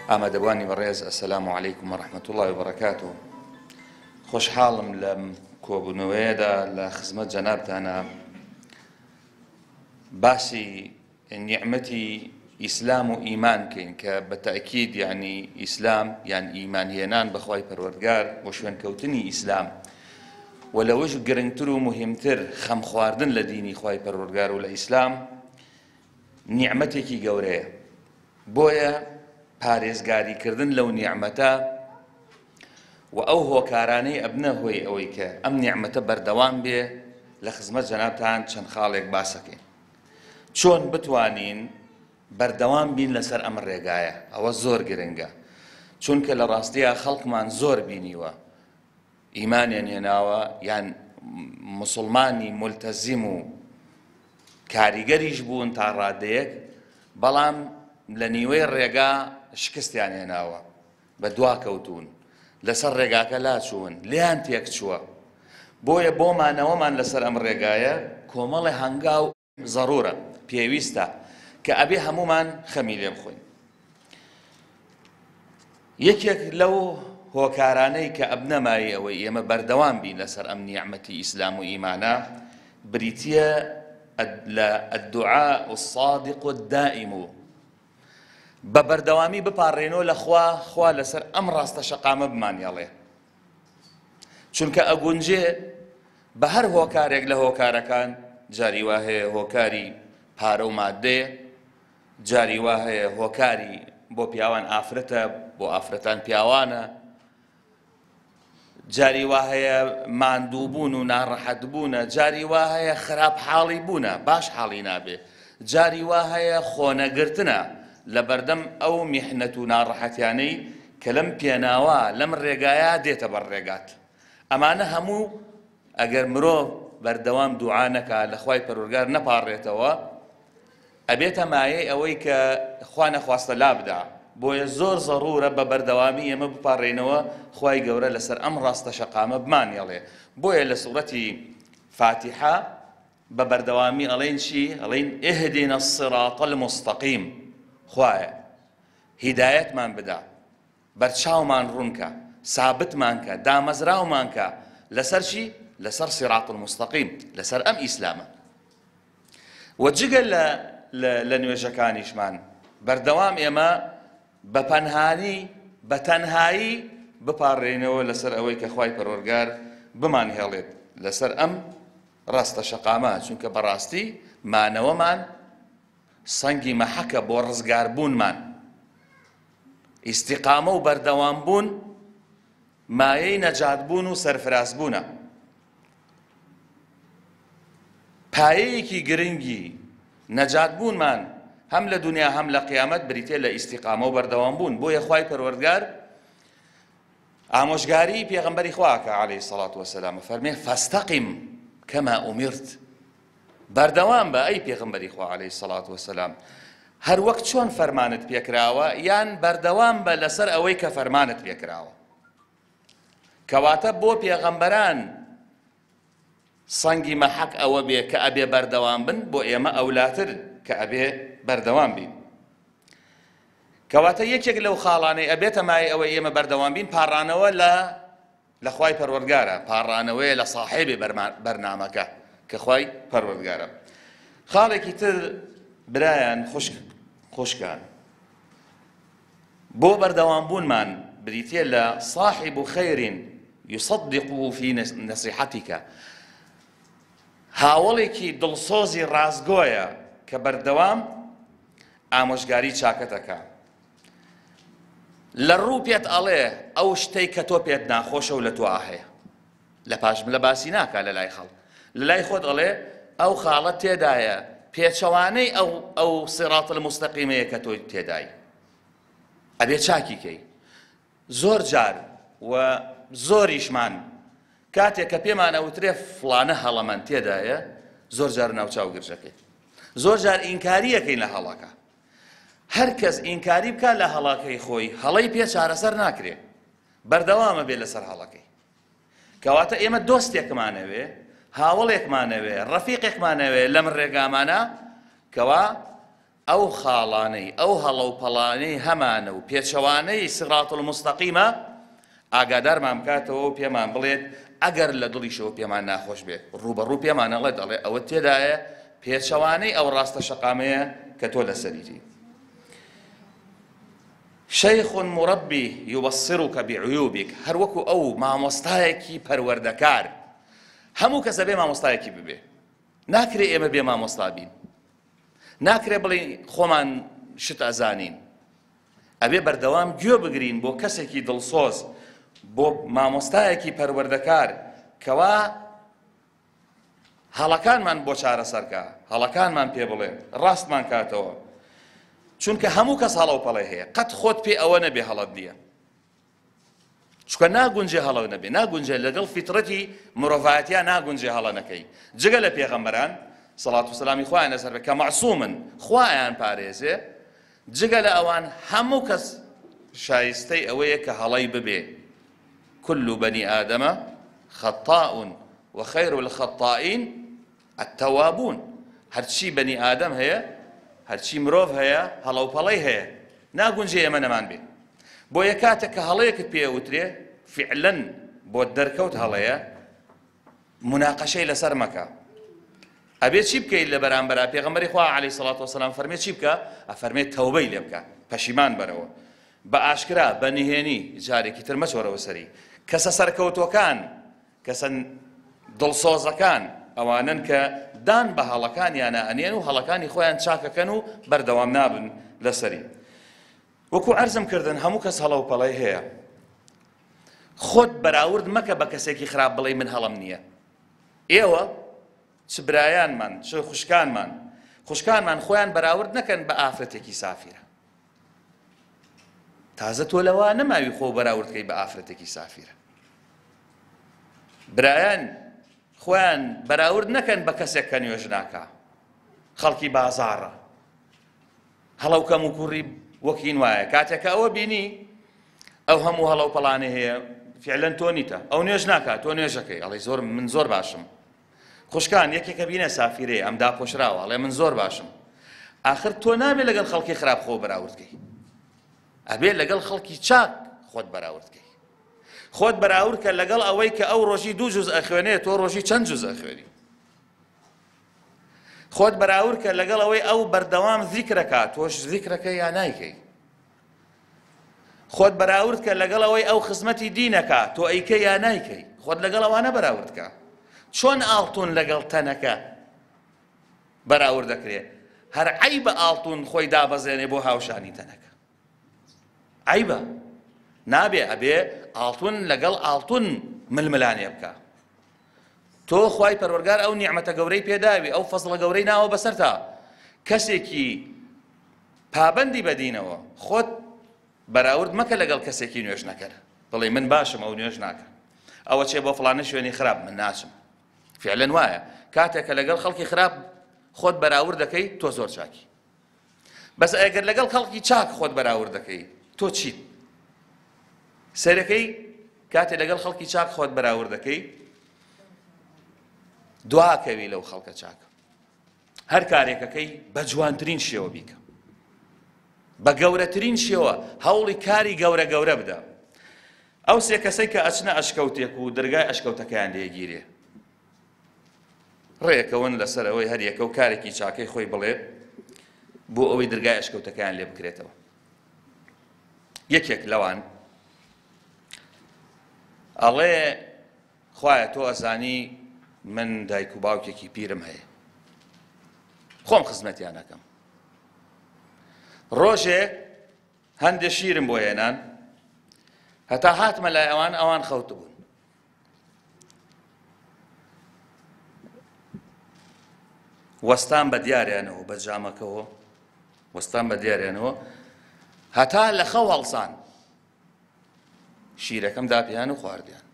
ئامادەبوانی بەڕێز السلام علیکم و رحمة اللە و بەرەکاته. خۆشحاڵم لەم کۆبوونەوەیەدا لە خزمەت جەنابتانە باسی نیعمەتی ئیسلام و ئیمان بکەین کە بە تەئکید یانی ئیسلام یان ئیمان هێنان بە خوای پەروەردگار و شوێنکەوتنی ئیسلام و لەوەش گرنگتر و مهمتر خەمخواردن لە دینی خوای پەروەردگار و لە ئیسلام نیعمەتێکی گەورەیە بۆیە پارێزگاری کردن لەو نیعمەتە و ئەو هۆکارانەی ئەبنە هۆی ئەوەی کە ئەم نیعمەتە بەردەوام بێ لە خزمەت جەنابتان چەند خاڵێک باسەکەین چۆن بتوانین بەردەوام بین لەسەر ئەم ڕێگایە ئەوە زۆر گرنگە چونکە لە ڕاستیا خەڵکمان زۆر بینیوە ئیمانیان هێناوە یان موسڵمانی مولتەزیم و کاریگەریش بوون تا ڕادەیەک بەڵام لە نیوەی ڕێگا شکستیان هێناوە بە دوا کەوتوون لەسەر ڕێگاکە لاچوون لێیان تێکچووە بۆیە بۆ مانەوەمان لەسەر ئەم ڕێگایە کۆمەڵێ هەنگاو زەڕورە، پێویستە، کە ئەبێ هەموومان خەمی لێ بخۆین. یەکێک لەو هۆکارانەی کە ئەبنە مایەی ئەوەی ئێمە بەردەوام بین لەسەر ئەم نیعمەتی ئیسلام و ئیمانە بریتییە لە الدعاء الصادق الدائم بە بەردەوامی بپاڕێنەوە لە خوا خوا لەسەر ئەم ڕاستە شەقامە بمانێڵێ چونکە ئەگونجێ بە هەر هۆکارێک لە هۆکارەکان، جاری وا هەیە هۆکاری پارە و ماددەیە، جاری وا هەیە هۆکاری بۆ پیاوان ئافرەتە، بۆ ئافرەتان پیاوانە، جاری وا هەیە ماندووبوون و ناڕەحەت بوونە، جاری وا هەیە خراپ حاڵی بوونە، باش حاڵی نابێ، جاری وا هەیە خۆنەگرتنە لە بەردەم ئەو میحنەت و ناڕەحەتیانەی کە لەم پێناوە، لەم ڕێگایە دێتە بەر ڕێگات. ئەمانە هەموو ئەگەر مرۆڤ بەردەوام دوعا نەکا لە خوای پەروەرگار نەپاڕێتەوە ئەبێتە مایەی ئەوەی کە خوا نەخواستە لابدا بۆیە زۆر زەڕورە بە بەردەوامی ئێمە بپاڕێینەوە خوای گەورە لەسەر ئەم ڕاستە شەقامە بمانێڵێ بۆیە لە سوڕەتی فاتیحە بە بەردەوامی ئەڵێن چی ئەڵێن اهدنا الصراط المستقیم خوایە هیدایەتمان بدە بەرچاومان ڕوون کە، سابتمان کە، دامەزراومان کە، لەسەر چی؟ لەسەر صراط المستقیم، لەسەر ئەم ئیسلامە. وە جگە لە لە نوێژەکانیشمان بەردەوام ئێمە بە پەنهانی بە تەنهایی بپاڕێینەوە لەسەر ئەوەی کە خوای پەروەرگار بمانهێڵێت لەسەر ئەم ڕاستە شەقامە چونکە بەڕاستی مانەوەمان سەنگی مەحەکە بۆ ڕزگاربوونمان. ئیستیقامە و بەردەوام بوون مایەی نەجات بوون و سەرفراز بوونە. پایەیەکی گرنگی نەجات بوونمان هەم لە دنیا هەم لە قیامەت بریتیە لە ئیستیقامە و بەردەوام بوون. بۆیە خوای پەروەردگار ئامۆژگاری پێغەمبەری خوا کە عەلەیهی سەڵات وەسەلام فەرمێ فاستقم کما ئومرت بەردەوام بە ئەی پێغەمبەری خوا علیە الصلوە والسلام هەر وەک چۆن فەرمانت پێکراوە یان بەردەوام بە لەسەر ئەوەی کە فەرمانت پێکراوە کەواتە بۆ پێغەمبەران سەنگی مەحەک ئەوە بێ کە ئەبێ بەردەوام بن بۆ ئێمە ئەولاتر کە ئەبێ بەردەوام بین کەواتە یەکێک لەو خاڵانەی ئەبێتە مای ئەوەی ئێمە بەردەوام بین پاڕانەوە لە لە خوای پەروەردگارە پاڕانەوەیە لە ساحێبی بەرنامەکە کە خوای پەروەردگارە خاڵێکی تر برایان خوشک خوشکان بۆ بەردەوام بوونمان بریتە لە صاحب خير يصدقه في نصيحتك هاوڵێکی دڵسۆزی ڕاستگۆیە کە بەردەوام ئامۆژگاری چاکەتەکە لە ڕوو پێت ئەڵێ ئەو شتەی کە تۆ پێت ناخۆشە و لە تۆ هەیە لە پاش ملە باسی ناکا لە لای خەڵک لە لای خۆت ئەڵێ ئەو خاڵە تێدایە پێچەوانەی ئەو ئەو صراط المستقیمەیە کە تۆی تێدای ئەبێ چاکی کەی زۆر جار و زۆریشمان کاتێک کە پێمان ئەوترێ فڵانە هەڵەمان تێدایە زۆر جار ناوچاو گرژەکەی زۆر جار ئینکاریەکەین لە هەڵەکە هەر کەس ئینکاری بکات لە هەڵەکەی خۆی هەڵەی پێ چارەسەر ناکرێ بەردەوامە بێ لەسەر هەڵەکەی کەواتە ئێمە دۆستێکمانەوێ هاوڵێکمانەوێ ڕەفیقێکمانەوێ لەم ڕێگامانە کەوا ئەو خاڵانەی، ئەو هەڵە و پەڵانەی هەمانە و پێچەوانەی صراط المستقیمە، ئاگادارمان بکاتەوە و پێمان بڵێت، ئەگەر لە دڵیشەوە پێمان ناخۆش بێت، ڕووبەڕوو پێمان ئەڵێت، ئەڵێ ئەوەت تێدایە پێچەوانەی ئەو ڕاستە شەقامەیە کە تۆ لەسەریتی. شیخ مربی یبصرک بعیوبک، هەر وەکو ئەو مامۆستایەکی پەروەردەکار، هەموو کەس ئەبێ مامۆستایەکی ببێ، ناکرێ ئێمە بێ مامۆستا بین. ناکرێ بڵێین خۆمان شت ئەزانین ئەبێ بەردەوام گوێ بگرین بۆ کەسێکی دڵسۆز بۆ مامۆستایەکی پەروەردەکار کەوا هەڵەکانمان بۆ چارەسەرکە هەڵەکانمان پێ بڵێ ڕاستمان کاتەوە چونکە هەموو کەس هەڵە و پەڵێ هەیە قەت خۆت پێ ئەوە نەبێ هەڵەت نییە چونکە ناگونجێ هەڵە نەبێ ناگونجێ لەگەڵ فیترەتی مرۆڤایەتیا ناگونجێ هەڵە نەکەی جگە لە پێغەمبەران سەڵات و سەلامی خوایان لەسەر بێ کە مەعسومن خوایان پارێزێ جگە لە ئەوان هەموو کەس شایستەی ئەوەیە کە هەڵەی ببێ كل بني آدم خطاء وخير الخطائين التوابون هەرچی بەنی ئادەم هەیە هەرچی مرۆڤ هەیە هەڵە و پەڵەی هەیە ناگونجێ ئێمە نەمان بێ بۆیە کاتێک کە هەڵەیەکت پێ ئەوترێ فعلەن بۆت دەرکەوت هەڵەیە مناقەشەی لەسەر مەکە ئەبێ چی بکەیت لە بەرامبەرا پێغەمبەری خوا عەلەیهی سڵات وەسەلام فەرمێ چی بکە ئەفەرمێ تەوبەی لێ بکە پەشیمان بەرەوە بە ئاشکرا بە نهێنی جارێکی تر مەچۆرەوە سەری کەسە سەرکەوتوەکان کەسە دڵسۆزەکان ئەوانەن کە دان بە هەڵەکانیانا ئەنێن و هەڵەکانی خۆیان چاکەکەن و بەردەوام نابن لەسەری. وەکو عەرزم کردن هەموو کەس هەڵە و پەڵەی هەیە. خۆت بەراورد مەکە بە کەسێکی خراپ بڵێی من هەڵەم نییە. ئێوە چ برایانمان چ خوشکانمان خوشکانمان خۆیان بەراورد نەکەن بە ئافرەتێکی سافیرە. تازە تۆ لەوە نەماوی خۆ بەراورد کەی بە ئافرەتێکی سافیرە برایان خۆیان بەراورد نەکەن بە کەسێک کە نوێژ ناکا خەڵکی بازاڕە هەڵە و کەم و کوڕی وەکین وایە کاتێک کە ئەوە بینی ئەو هەموو هەڵە و پەڵانە هەیە فعلەن تۆ نیتە ئەو نوێژ ناکات تۆ نوێژەکەی ئەڵێ زۆر من زۆر باشم خوشکان یەکێکە بینە سافیرەیە ئەم داپۆشراوە ئەڵێ من زۆر باشم ئاخر تۆ نابێ لەگەڵ خەڵکی خراپ خۆ بەراورد کەی ئەبێ لەگەڵ خەڵکی چاک خۆت بەراورد کەی خۆت بەراورد کە لەگەڵ ئەوەی کە ئەو ڕۆژی دوو جوز ئەخوێنێ تۆ ڕۆژی چەند جوز ئەخوێنی خۆت بەراورد کە لەگەڵ ئەوەی ئەو بەردەوام زیکرەکە تۆش زیکرەکە یا نایکەی خۆت بەراورد کە لەگەڵ ئەوەی ئەو خزمەتی دینەکە تۆ ئەیکەی یا نایکەی خۆت لەگەڵ ئەوانە بەراورد کە چۆن ئاڵتون لەگەڵ تەنەکە بەراورد دەکرێ هەر عەیبە ئاڵتون خۆی دابەزێنێ بۆ هاوشانی تەنەکە عەیبە نابێ ئەبێ ئاڵتون لەگەڵ ئاڵتون ململانێ بکە تۆ خوای پەروەرگار ئەو نیعمەتە گەورەی پێداوی ئەو فەزڵە گەورەی ناوە بەسەرتا کەسێکی پابەندی بە دینەوە خۆت بەراورد مەکە لەگەڵ کەسێکی نوێژ نەکەر بڵێ من باشم ئەو نوێژ ناکە ئەوە چێ بۆ فڵانە شوێنی خراپ من ناچم فعلەن وایە کاتێک کە لەگەڵ خەڵکی خراپ خۆت بەراورد دەکەی تۆ زۆر چاکی بەس ئەگەر لەگەڵ خەڵکی چاک خۆت بەراورد دەکەی تۆ چیت سەرەکەی کاتێ لەگەڵ خەڵکی چاک خۆت بەراورد دەکەی دواکەوی لەو خەڵکە چاکە هەر کارێکەکەی بە جوانترین شێوە بیکە بە گەورەترین شێوە هەوڵی کاری گەورە گەورە بدە ئەو سێ کەسەی کە ئەچنە ئەشکەوتێک و دەرگای ئەشکەوتەکەیان لێگیرێ ڕێکەون لەسەر ئەوەی هەر یەکە و کارێکی چاکەی خۆی بڵێ بۆ ئەوەی درگای ئەشکەوتەکەیان لێ بکرێتەوە یەکێک لەوان ئەڵێ خوایە تۆ ئەزانی من دایک و باوکێکی پیرم هەیە خۆم خزمەتیان ئەکەم ڕۆژێ هەندێ شیرم بۆ هێنان هەتا هاتمە لای ئەوان ئەوان خەوتبوون وەستان بە دیاریانەوە بە جامەکەوە وەستان بە دیاریانەوە هەتا لە خەو هەڵسان شیرەکەم دا پێیان و خواردیان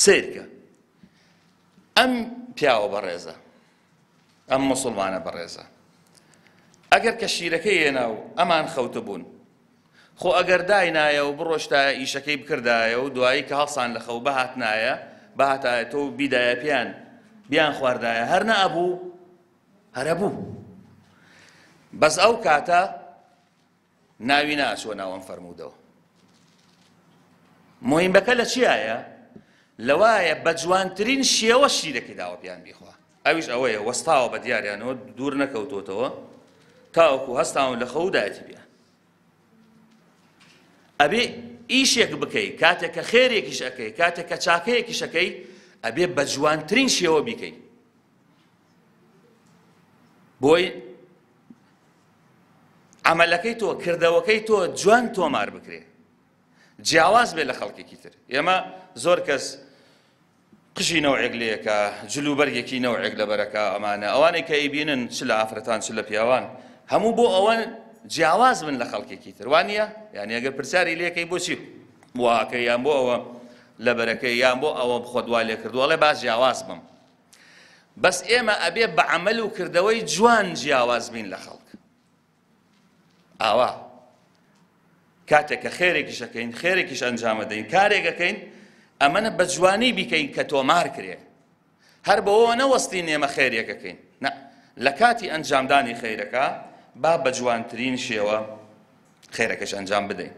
سیرکە ئەم پیاوە بەڕێزە ئەم مسلمانە بەڕێزە ئەگەر کە شیرەکەی هێنا و ئەمان خەوتبوون خۆ ئەگەر داینایە و بڕۆشتایە ئیشەکەی بکردایە و دوایی کە هەڵسان لە خەو بهاتنایە بهاتایە تۆ بیدایە پێیان بیان خواردایە هەر نەئەبوو هەرەبوو. بەس ئەو کاتە ناوی ناچوە ناو ئەم فەرموودەوە. مهمەکە لە چیایە؟ لەوایە بە جوانترین شێوە شیرەکەی داوە پیان بیخوا. ئەویش ئەوەیە وەستاوە بە دیاریانەوە دوور نەکەوتۆتەوە تاوەکو هەستاون لە خەو دایەتی بیان. ئەبێ ئیشێک بکەی کاتێک کە خێرێکیش ئەکەی کاتێک کە چاکەیەکیش ئەکەی ئەبێ بە جوانترین شێوە بیکەی بۆی عەمەلەکەی تۆ کردەوەکەی تۆ جوان تۆمار بکرێ جیاواز بێ لە خەڵکێکی تر ئێمە زۆر کەس قژی نەوعێک لەیەکە جل و بەرگێکی نەوعێک لەبەرەکە ئەمانە ئەوانەی کە ئەیبینن چ لە ئافرەتان چ لە پیاوان هەموو بۆ ئەوە جیاواز بن لە خەڵکێکی تر وانە یعنی ئەگەر پرسیاری لەکەی بۆچی واکە یان بۆ ئەوە لەبەرەکەی یان بۆ ئەوە خۆت وا لێ کردووە ئەڵێ با جیاواز بم بەس ئێمە ئەبێ بە عەمەل و کردەوەی جوان جیاواز بین لە خەڵک ئاوا کاتێک کە خێرێکیش ئەکەین خێرێکیش ئەنجامەدەین کارێک ئەکەین ئەمەنە بە جوانی بیکەین کە تۆمار کرێ هەر بەوە نەوەستین ئێمە خێرێکەکەین نا لە کاتی ئەنجامدانی خێرەکە با بە جوانترین شێوە خێرەکەش ئەنجام بدەین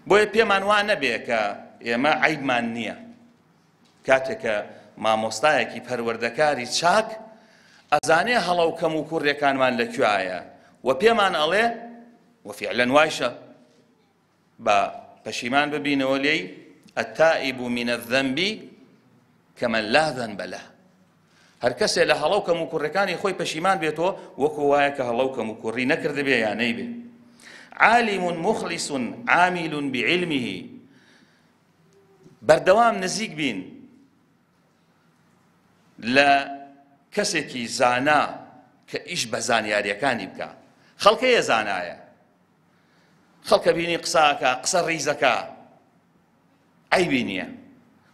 بۆیە پێمان وا نەبێ کە ئێمە عیبمان نییە کاتێک کە مامۆستایەکی پەروەردەکاری چاک ئەزانێ هەڵە و کەم و کوڕیەکانمان لە کوێایە و پێمان ئەڵێ و فعلا وایشە با پەشیمان ببینەوە لێی التائب من الذنب كمن لا ذنب له هەر کەسێ لە هەڵە و کەم و کوڕەکانی خۆی پەشیمان بێتەوە وەکو وایە کە هەڵە و کەم و کوڕی نەکردبێ یا نەیبێ عالم مخلص عامل بعلمه بەردەوام نزیک بین لە کەسێکی زانا کە ئیش بە زانیاریەکانی بکە خەڵکەیە زانایە خەڵکە بینی قساکە قسە ڕیزەکە عیبی نییە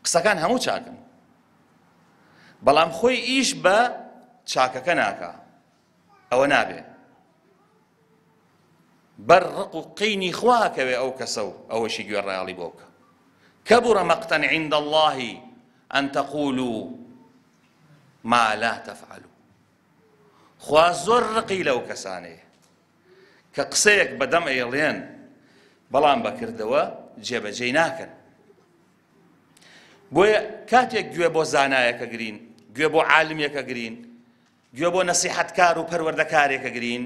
قسەکان هەموو چاکن بەڵام خۆی ئیش بە چاکەکە ناکە ئەوە نابێ بەر ڕق و قینی خوا ئەکەوێ ئەو کەسە و ئەوەشی گوێڕایەڵی بۆ بکە کبر مقتا عند الله ان تقولوا ما لا تفعلوا خوا زۆر ڕقی لەو کەسانەیە کە قسەیەک بەدەم ئەیڵێن بەڵام بەکردەوە جێبەجێی ناکەن بۆیە کاتێک گوێ بۆ زانایەکە گرین گوێ بۆ عالمێکە گرین گوێ بۆ نەسیحەتکار و پەروەردەکارێک ئەگرین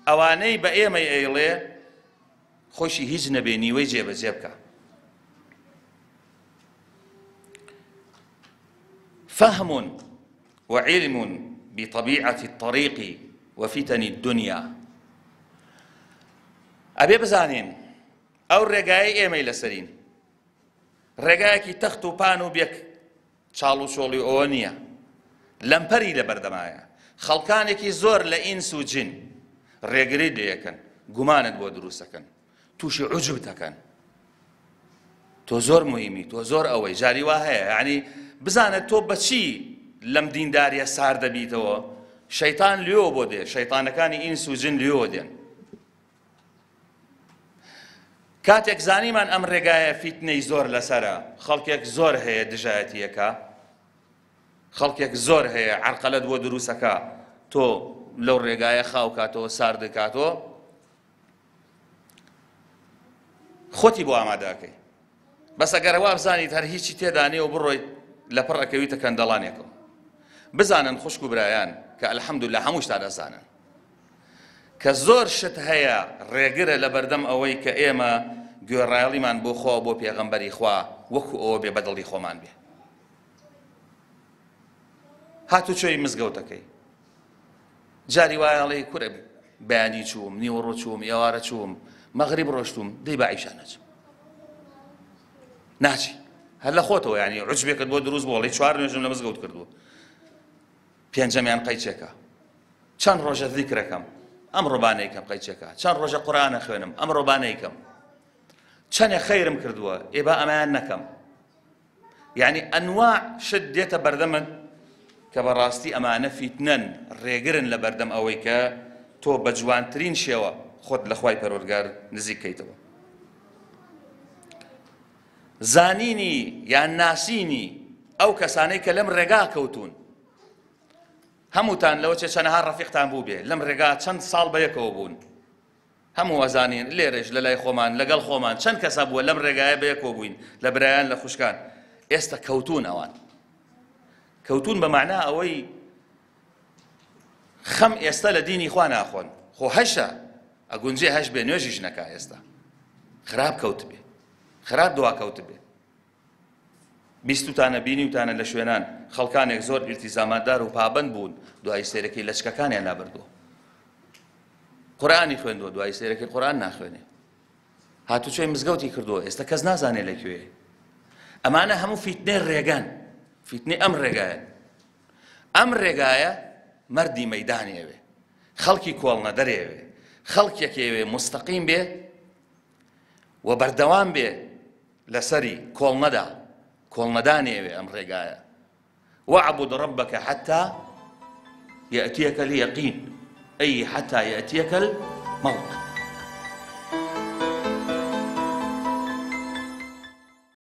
ئەوانەی بە ئێمەی ئەیڵێ خۆشی هیچ نەبێ نیوەی جێبەجێ بکە فهم وعلم بطبيعة الطريق وفتن الدنيا ئەبێ بزانین ئەو ڕێگایەی ئێمەی لەسەرین ڕێگایەکی تەخت و پان و بێک چاڵ و چۆڵی ئەوە نییە لەمپەری لەبەردەمایە خەڵکانێکی زۆر لە ئینس و جن ڕێگریت لێ ئەکەن گومانت بۆ دروستەکەن تووشی عوجب دەکەن تۆ زۆر مهمی تۆ زۆر ئەوەی جاری وا هەیە یعنی بزانە تۆ بەچی لەم دینداریە سار دەبیتەوە شەیتان لێوە بۆ دێ شەیتانەکانی ئینس و جن لێوە دێن کاتێک زانیمان ئەم ڕێگایە فیتنەی زۆر لەسەرە، خەڵکێک زۆر هەیە دژایەتیەکە، خەڵکێک زۆر هەیە عەرقەلەت بۆ دروستەکە تۆ لەو ڕێگایە خاو کاتەوە سارد کاتەوە خۆتی بۆ ئامادەکەی بەس ئەگەر وابزانیت هەر هیچی تێدا نیە و بڕۆیت لەپڕ ئەکەویتە کەندەڵانێکەوە بزانن خوشک و برایان کە الحمدلله هەمووشتان ئەزانن کە زۆر شت هەیە ڕێگرە لەبەردەم ئەوەی کە ئێمە گوێڕایەڵیمان بۆ خوا و بۆ پێغەمبەری خوا وەکو ئەوە بێ بەدڵی خۆمان بێ هاتوچۆی مزگەوتەکەی جاری وایە ئەڵێی کورە بەیانی چووم نیوەڕۆ چووم ئێوارە چووم مەغریب ڕۆشتوم دەی با عیشا نەچم ناچی هەر لە خۆتەوە ینی عجبێکت بۆ دروست بۆ ئەڵێی چوار نوێژم لە مزگەوت کردووە پێنجەمیان قەیچێکە چەند ڕۆژە ذیکرەکەم ئەمڕۆ با نەیکەم قەیچێکە چەند ڕۆژە قورئانە خوێنم ئەمڕۆ با نەیکەم چەنێ خەیرم کردووە ئێ با ئەمەیان نەکەم یعنی ئەنواع شت دێتە بەردەمت کە بەڕاستی ئەمانە فیتنەن ڕێگرن لە بەردەم ئەوەی کە تۆ بە جوانترین شێوە خۆت لە خوای پەروەردگار نزیک کەیتەوە زانینی یان ناسینی ئەو کەسانەی کە لەم ڕێگا کەوتون. هەمووتان لەوە چێ چەنەها ڕەفیقتان بوو بێ لەم ڕێگا چەند ساڵ بەیەکەوە بوون. هەموو ئەزانین لێرەش لەلای خۆمان لەگەڵ خۆمان چەند کەس هەبووە لەم ڕێگایە بەیەکەوە بووین لە برایان لە خوشکان ئێستا کەوتون ئەوان کەوتون بە مەعنا ئەوەی خەم ئێستا لە دینی خوا ناخۆن خۆ هەشە ئەگونجێ هەش بێ نوێژیش نەکا ئێستا خراپ کەوتبێ خراپ دوا کەوتبێ بیستوتانە بینیوتانە لە شوێنان خەڵکانێک زۆر ئیلتیزاماتدار و پابەند بوون دوایی سەیرەکەی لەچکەکانیان لابردووە قورئانی خوێندووە دوایی سەیرەکەی قورئان ناخوێنێ هاتوچۆی مزگەوتی کردووە ئێستا کەس نازانێ لە کوێ ئەمانە هەموو فیتنەی ڕێگان فیتنەی ئەم ڕێگایە ئەم ڕێگایە مەردی مەدانێوێ خەڵکی کۆڵنەدەرێوێ خەڵکێکێوێ مستەقیم بێ و بەردەوام بێ لەسەری کۆڵنەدا کۆڵنەدانی ئەوێ ئەم ڕێگایە وعبد ربك حتى يأتيك اليقين أي حتى يأتيك الموت.